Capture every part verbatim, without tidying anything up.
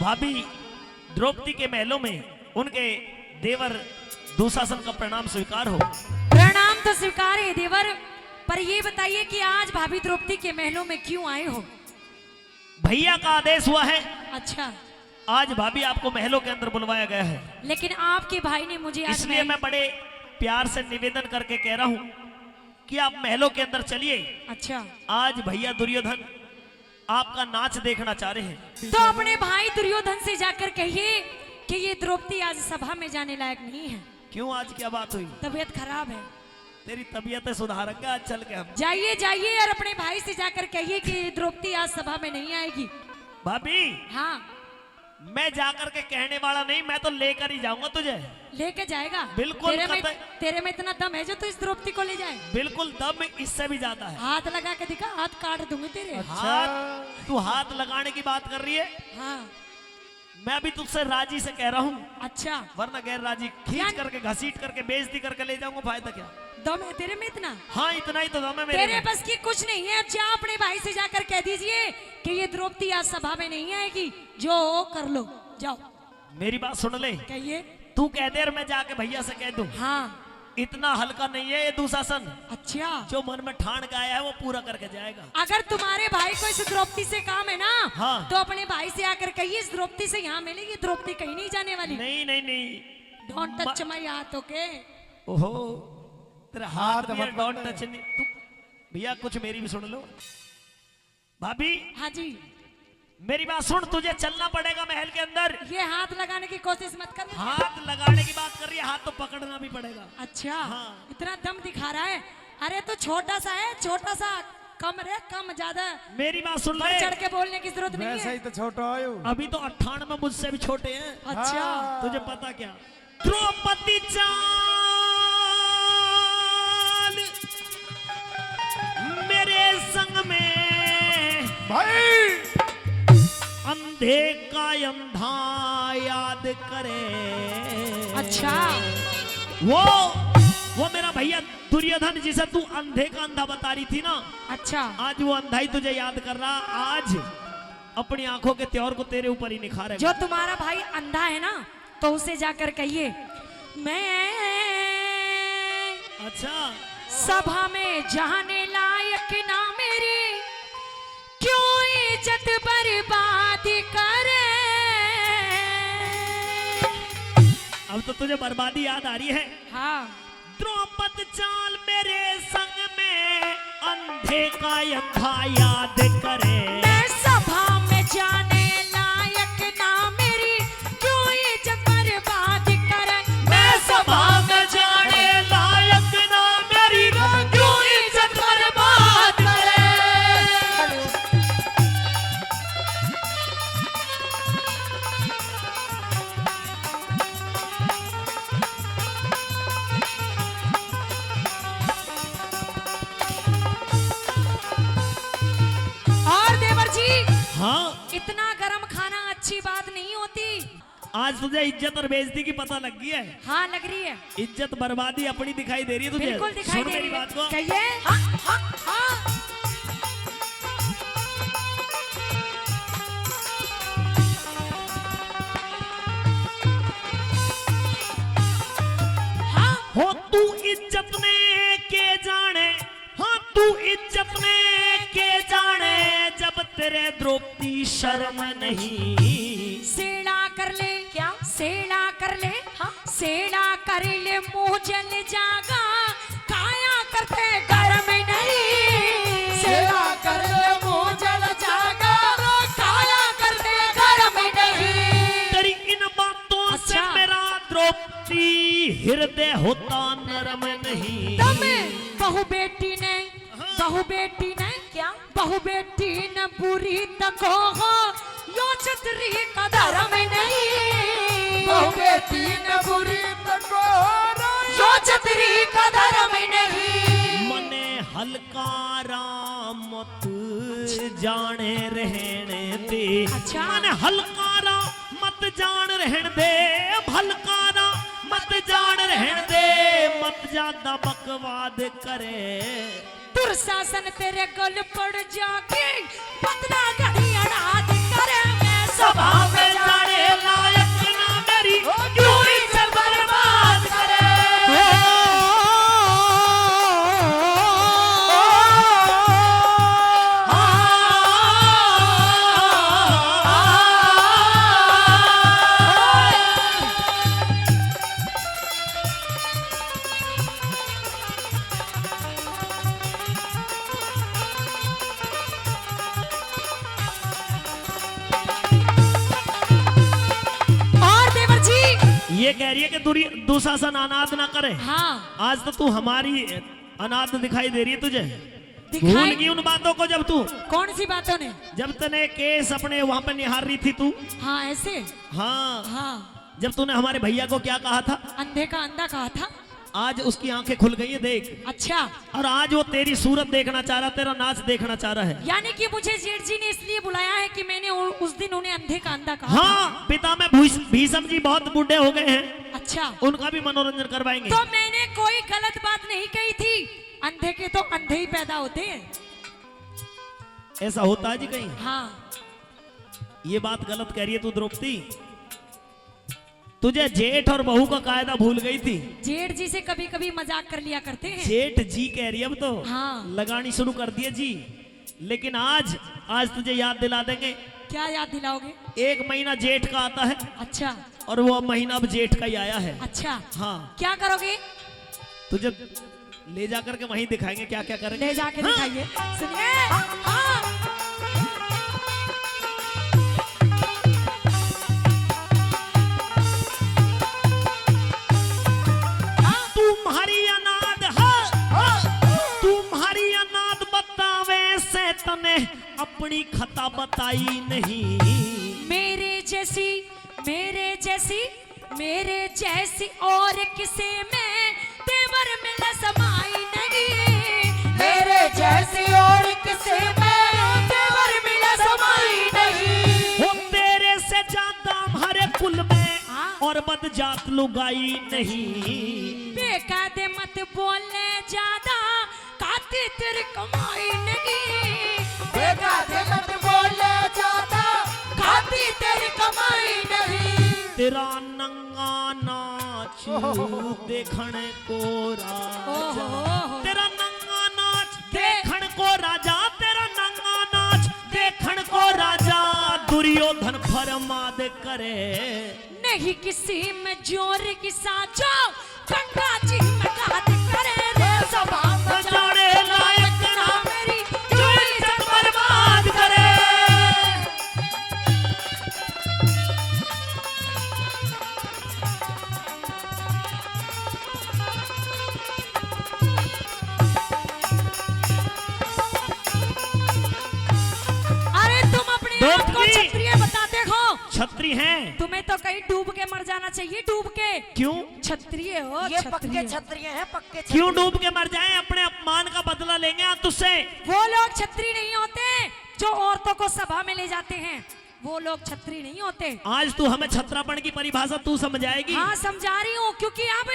भाभी द्रौपदी के महलों में उनके देवर दुशासन का प्रणाम स्वीकार हो। प्रणाम तो स्वीकार है देवर, पर ये बताइए कि आज भाभी द्रौपदी के महलों में क्यों आए हो? भैया का आदेश हुआ है। अच्छा। आज भाभी आपको महलों के अंदर बुलवाया गया है। लेकिन आपके भाई ने मुझे आज इसलिए महल मैं बड़े प्यार से निवेदन करके कह रहा हूँ कि आप महलों के अंदर चलिए। अच्छा। आज भैया दुर्योधन आपका नाच देखना चाह रहे हैं। तो अपने भाई दुर्योधन से जाकर कहिए कि ये द्रौपदी आज सभा में जाने लायक नहीं है। क्यों, आज क्या बात हुई? तबीयत खराब है। तेरी तबीयत सुधारेंगे आज चल के हम। जाइए, जाइए और अपने भाई से जाकर कहिए कि द्रौपदी आज सभा में नहीं आएगी। भाभी। हाँ। मैं जाकर के कहने वाला नहीं, मैं तो लेकर ही जाऊंगा तुझे। लेके जाएगा? बिल्कुल, तेरे में, कतई। तेरे में इतना दम है जो तू इस द्रौपदी को ले जाए? बिल्कुल, दम इससे भी ज्यादा है। हाथ लगा के दिखा, हाथ काट दूंगी तेरे। अच्छा। हाथ, तू हाथ लगाने की बात कर रही है? हाँ। मैं भी तुझसे राजी से कह रहा हूँ। अच्छा। वरना गैर राजी खींच करके, घसीट करके, बेइज्जती करके ले जाऊंगा, फायदा क्या? दम है तेरे में इतना? हाँ, इतना ही तो दम है मेरे में। तेरे बस की कुछ नहीं है। अब जा, अपने भाई से जाकर कह दीजिए कि ये द्रौपदी आज सभा में नहीं आएगी, जो हो कर लो, जाओ। मेरी बात सुन ले। कहिए। तू कह दे और मैं जाके भैया से कह दूं। हाँ। इतना हल्का नहीं है ये दुशासन। अच्छा। जो मन में ठान के आया है वो पूरा करके जाएगा। अगर तुम्हारे भाई को इस द्रौपदी से काम है ना, हाँ। तो अपने भाई से आकर कहिए, इस द्रौपदी से यहाँ मिले, ये द्रौपदी कहीं नहीं जाने वाली। नहीं, नहीं, नहीं। Don't touch my हाथ, okay? ओहो, तेरा हाथ भी है, don't touch नहीं। तू भैया कुछ मेरी भी सुन लो। भाभी। हाँ जी। मेरी बात सुन, तुझे चलना पड़ेगा महल के अंदर। ये हाथ लगाने की कोशिश मत कर। हाथ लगाने की बात कर रही है, हाथ तो पकड़ना भी पड़ेगा। अच्छा। हाँ। इतना दम दिखा रहा है। अरे तू छोटा सा है, छोटा सा, कम रे, कम, ज्यादा मेरी बात सुन ले। बढ़ चढ़ के बोलने की जरूरत नहीं है। वैसे ही तो छोटा आयो। अभी तो अट्ठानवे मुझसे भी छोटे हैं। अच्छा। हाँ। तुझे पता क्या? द्रौपदी चाल मेरे संग में भाई। अंधे का अंधा याद करे। अच्छा। वो, वो मेरा भैया दुर्योधन जिसे तू अंधे का अंधा बता रही थी ना। अच्छा। आज वो अंधा ही तुझे याद कर रहा। आज अपनी आंखों के त्योर को तेरे ऊपर ही निखारेगा। जो तुम्हारा भाई अंधा है ना, तो उसे जाकर कहिए, मैं अच्छा। सभा में जाने लायक ना मेरी, क्यों इज्जत बर्बाद करे। अब तो तुझे बर्बादी याद आ रही है। हाँ। द्रौपद चाल मेरे संग में, अंधे का अंधा याद करे। मैं सभा में जाने लायक ना मेरी, क्यों इज्जत बर्बाद करे। मैं सभा में जाने लायक ना मेरी, क्यों इज्जत बर्बाद करे। और देवर जी, हाँ। इतना गरम खाना अच्छी बात नहीं होती। आज तुझे इज्जत और बेइज्जती की पता लग गई है। हाँ, लग रही है। इज्जत बर्बादी अपनी दिखाई दे रही है तुझे। बिल्कुल दिखाई दे रही है। सुन मेरी बात को। कहिए। हाँ, हाँ, हाँ। हाँ। हो तू इज्जत ने के जाने, हाँ तू इज्जत ने के जाने, जब तेरे द्रौपदी शर्म नहीं। सेड़ा कर ले। क्या? सेड़ा कर ले। हाँ। सेड़ा कर ले, मुँह जल जागा, खाया करते घर में नहीं। सेड़ा कर ले, मुँह जल जागा, खाया करते घर में नहीं। तेरी इन बातों से अच्छा। मेरा द्रौपदी हृदय होता नरम नहीं। तब बहू बेटी ने, हाँ। बहू बेटी ने क्या? बहू बेटी न बुरी तको हो, यो छतरी का धर्म नहीं। बहू बेटी न बुरी तको हो, यो छतरी का धर्म नहीं। मने हलकारा मत जाने रहने दे। अच्छा। मने हलकारा मत जान रहन दे, हलकारा मत जान रहन दे, मत ज्यादा बकवाद करे। दुशासन तेरे गल पड़ जाके, बदला घड़ी अनाथ करे। मैं सभा में ये कह रही है कि दुरी-, दुशासन अनाद ना करे। हाँ। आज तो तू हमारी अनाद दिखाई दे रही है तुझे। दिखाई भूल गई उन बातों को जब तू कौन सी बातों ने? जब तने केस अपने वहां पे निहार रही थी तू। हाँ, ऐसे? हाँ। हाँ। जब तूने हमारे भैया को क्या कहा था? अंधे का अंधा कहा था। आज उसकी आंखें खुल गई हैं, देख। अच्छा। और आज वो तेरी सूरत देखना चाह रहा, तेरा नाच देखना चाह रहा है। यानी कि मुझे जेठ जी ने इसलिए बुलाया है कि मैंने उ-, उस दिन उन्हें अंधे का अंधा कहा था। हाँ, पिता में भूष-, भीषम जी बहुत बूढ़े हो गए हैं। अच्छा। उनका भी मनोरंजन करवाएंगे। तो मैंने कोई गलत बात नहीं कही थी। अंधे के तो अंधे ही पैदा होते हैं। ऐसा होता है जी कहीं? हाँ। ये बात गलत कह रही है तू द्रौपदी। तुझे जेठ और बहू का कायदा भूल गई थी। जेठ जी से कभी-कभी मजाक कर लिया करते हैं। जेठ जी कह रही है अब तो। हाँ। लगानी शुरू कर दिए जी। लेकिन आज, आज तुझे याद दिला देंगे। क्या याद दिलाओगे? एक महीना जेठ का आता है। अच्छा। और वो महीना अब जेठ का ही आया है। अच्छा। हाँ। क्या करोगे? तुझे ले जा करके वहीं दिखाएंगे क्या क्या करेंगे। ले जाके हाँ। दिखाइए। सुनिए। हाँ। तुम्हारी अनाद, हाँ। हाँ। तुम्हारी अनाद बतावे से तने अपनी खता बताई नहीं। मेरे जैसी, मेरे जैसी, मेरे जैसी और किसे में तेवर मिला समाई नहीं। मेरे जैसी और किसे में तेवर मिला समाई नहीं। वो तेरे से ज्यादा हमारे कुल में हाँ। और बद जात लुगाई नहीं। बेकायदे मत बोले ज्यादा, खाती तेरी कमाई नहीं। बेटा दे मत बोले ज्यादा, खाती तेरी कमाई नहीं। तेरा नंगा नाच ओहो। देखण को राजा। ओहो। तेरा नंगा नाच दे- देखण को राजा, तेरा नंगा नाच देखण को राजा। दुर्योधन फरमाद करे। नहीं किसी में जोर की साजो, गंगा जी में गाद करे रे। सभा में जाने लायक ना मेरी, जो इज्जत बर्बाद करे। अरे तुम अपने आप को क्षत्रिय बताते हो? क्षत्रिय हैं। तुम्हें तो कहीं डूब के मर जाना चाहिए, डूब के। क्यों? क्षत्रिय हो, ये पक्के क्षत्रिय। क्षत्रिय हैं, पक्के क्यों क्षत्रिय। डूब के मर जाएं? अपने अपमान का बदला लेंगे आज तुझसे। वो लोग क्षत्रिय नहीं होते जो औरतों को सभा में ले जाते हैं, वो लोग क्षत्रिय नहीं होते। आज तू हमें छत्रापन की परिभाषा तू समझाएगी? हाँ, समझा रही हूँ, क्योंकि अब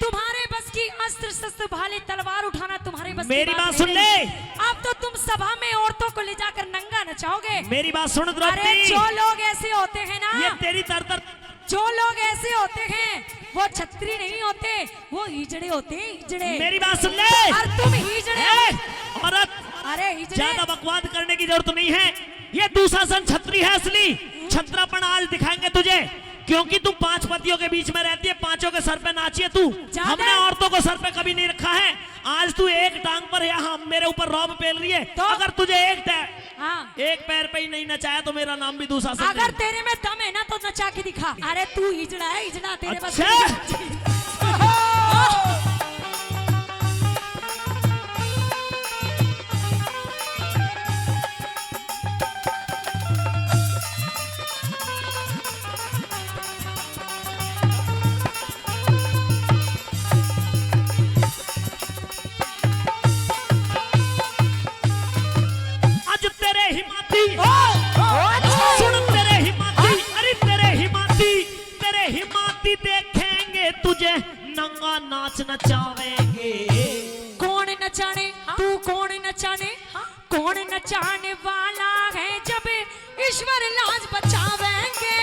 तुम्हारे बस की अस्त्र शस्त्र भाले तलवार उठाना तुम्हारे बस की मेरी बात बात सुन नहीं ले। रही। अब तो तुम सभा में औरतों को ले जाकर नंगा नचाओगे। मेरी बात सुन अरे द्रौपदी। जो लोग ऐसे होते हैं ना, ये तेरी तर तर जो लोग ऐसे होते हैं, वो छत्री नहीं होते, वो हिजड़े होते हैं, हिजड़े। मेरी बात सुन ले। और तुम हिजड़े ए, हो। औरत, अरे हिजड़े। ज्यादा बकवाद करने की जरूरत नहीं है। ये दुशासन छत्री है असली। छत्रापन आज दिखाएंगे तुझे, क्योंकि तुम पांच पतियों के बीच में रहती है, पांचों के सर पे नाची है तू। ज्यादा हमने औरतों को सर पे कभी नहीं रखा है। आज तू एक टांग पर यहाँ मेरे ऊपर रौब पेल रही है। तो? अगर तुझे एक टा-, हाँ। एक पैर पे ही नहीं नचाया तो मेरा नाम भी दुशासन अगर नहीं। तेरे में दम है ना तो नचा के दिखा। अरे तू हिजड़ा है, हिजड़ा, तेरे बस अच्छा। की नहीं। आज तेरे ही माती, ओ, ओ, सुन तेरे ही माती, अरे तेरे ही माती, तेरे ही माती देखेंगे तुझे, नंगा नाच नचावेंगे। कौन नचाने, हाँ? तू कौन नचाने, हाँ? कौन नचाने वाला है जब ईश्वर लाज बचावेंगे।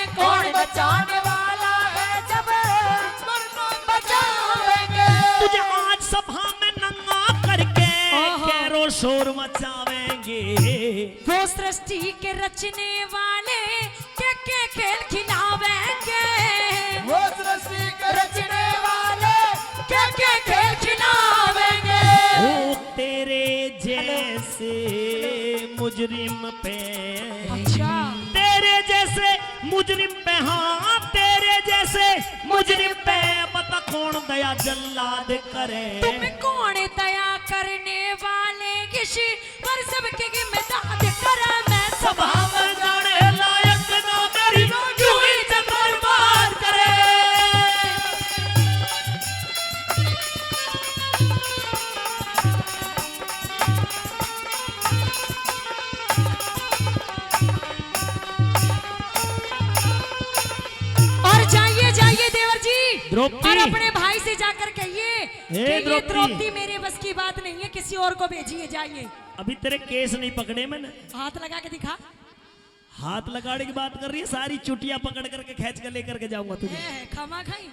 कौन नचाने वाला है जब ईश्वर लाज बचावेंगे। तुझे आज सभा में नंगा करके ओहो। कैरो शोर मचावेंगे। वो सृष्टि के रचने वाले के के खेल खिलावेंगे। वो सृष्टि के रचने वाले के के खेल खिलावेंगे। ओ तेरे जैसे मुजरिम पे, अच्छा। तेरे जैसे मुजरिम पे, हाँ, तेरे जैसे मुजरिम पे बता कौन दया जल्लाद करे। तुम कौन दया करने वाले, किसी पर सबके की मदद करे। मैं सभा में जाने लायक ना मेरी, क्यों इज्जत बर्बाद करे। और जाइए, जाइए देवर जी, द्रौपदी। और अपने भाई से जाकर कहिए हे कि ये द्रौपदी। द्रौपदी मेरे बस की बात नहीं है, किसी और को भेजिए, जाइए। अभी तेरे केस नहीं पकड़े मैंने। हाथ लगा के दिखा। हाथ लगाने की बात कर रही है, सारी चुटिया पकड़ करके खींच के लेकर के जाऊंगा तुझे। ए, खामा खाई।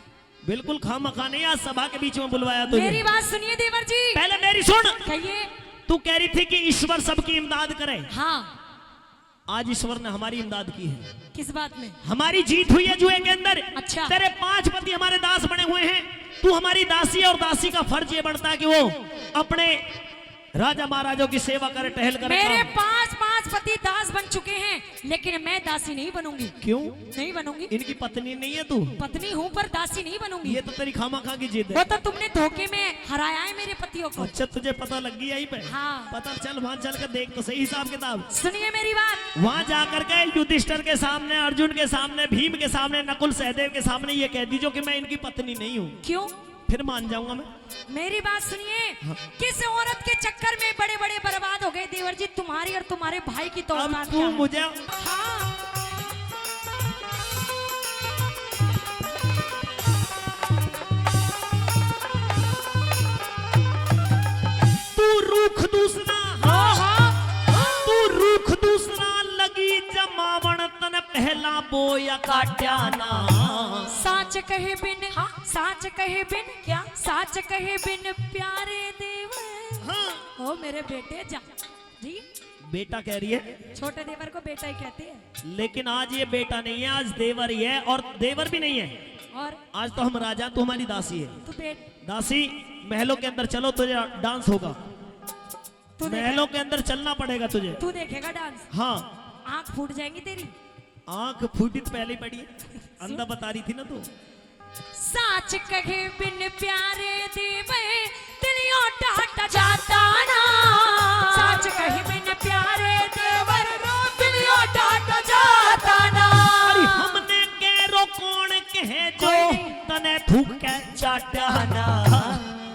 बिल्कुल खामा खा नहीं, आज सभा के बीच में बुलवाया तुझे। मेरी बात सुनिए देवर जी। पहले मेरी सुन। कहिए। तू कह रही थी कि ईश्वर सबकी इमदाद करे। हाँ। आज ईश्वर ने हमारी इमदाद की है। किस बात में? हमारी जीत हुई है जुए के अंदर। अच्छा। तेरे पांच पति हमारे दास बने हुए हैं, तू हमारी दासी है और दासी का फर्ज ये बनता है कि वो अपने राजा महाराजों की सेवा करे, टहल करे, मेरे काम। पांच, पांच पति दास बन चुके हैं, लेकिन मैं दासी नहीं बनूंगी। क्यों? नहीं बनूंगी। इनकी पत्नी नहीं है तू? पत्नी हूँ, पर दासी नहीं बनूंगी। ये तो तेरी खामा खा की जिद है। वो तो तुमने धोखे में हराया है मेरे पतियों को। अच्छा, तुझे पता लग गई यहीं पे? हाँ। पता चल, वहां चल कर देख तो सही हिसाब किताब। सुनिए मेरी बात। वहां जाकर के युधिष्ठिर के सामने, अर्जुन के सामने, भीम के सामने, नकुल सहदेव के सामने ये कह दीजिए कि मैं इनकी पत्नी नहीं हूँ। क्यों? फिर मान जाऊंगा मैं। मेरी बात सुनिए। हाँ। किस औरत के चक्कर में बड़े-बड़े बर्बाद हो गए देवर जी, तुम्हारी और तुम्हारे भाई की तो अब औकात तू क्या है? मुझे हाँ। तू रूख दूसरा, हाँ, हाँ। तू रूख दूसरा लगी जमावण, तन पहला बोया काट्या ना। साच कहे बिन, हाँ। साच कहे बिन, क्या? साच कहे बिन प्यारे देवर। हाँ। ओ मेरे बेटे जा। जी? बेटा कह रही है। छोटे देवर को बेटा ही कहते हैं। लेकिन आज ये बेटा नहीं है, आज देवर ही है, और देवर भी नहीं है। और? आज तो हम राजा, तू हमारी दासी है। तू बे- दासी, महलों के अंदर चलो, तुझे डांस होगा। तू देखे- महलों के अंदर चलना पड़ेगा तुझे। तू देखेगा डांस? हाँ। आंख फूट जाएंगी तेरी। आंख फूटी तो पहले ही पड़ी है। सुन। अंधा बता रही थी ना तू। साच कहे बिन प्यारे देवर, दिलियों डाटा जाता ना। साच कहे बिन प्यारे देवर, दिलियों डाटा जाता ना। अरे हमने कैरो कौन कहे जो कोई नहीं। तने थूक के चाटा ना।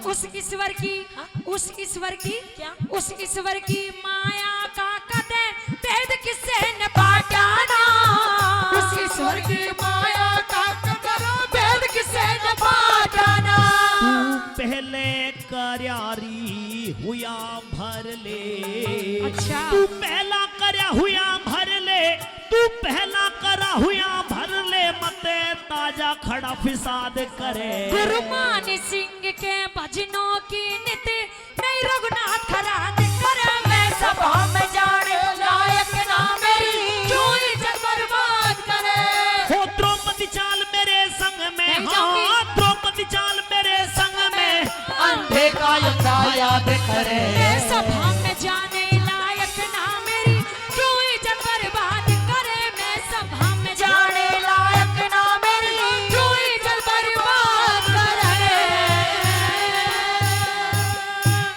उस ईश्वर की, हाँ? उस ईश्वर की, क्या? उस ईश्वर की माया का कदे भेद किसे न पाटा ना। उस ईश्वर की माया का कदे भेद किसे न पाटा ना। तू पहले करारी हुया भर ले। अच्छा। तू पहला करया हुया भर ले, तू पहला करा हुया भर ले, मते ताजा खड़ा फिसाद करे। गुरु मान सिंह के भजनों की नित नहीं रघुनाथ खराद करे। मैं सभा में जाने ला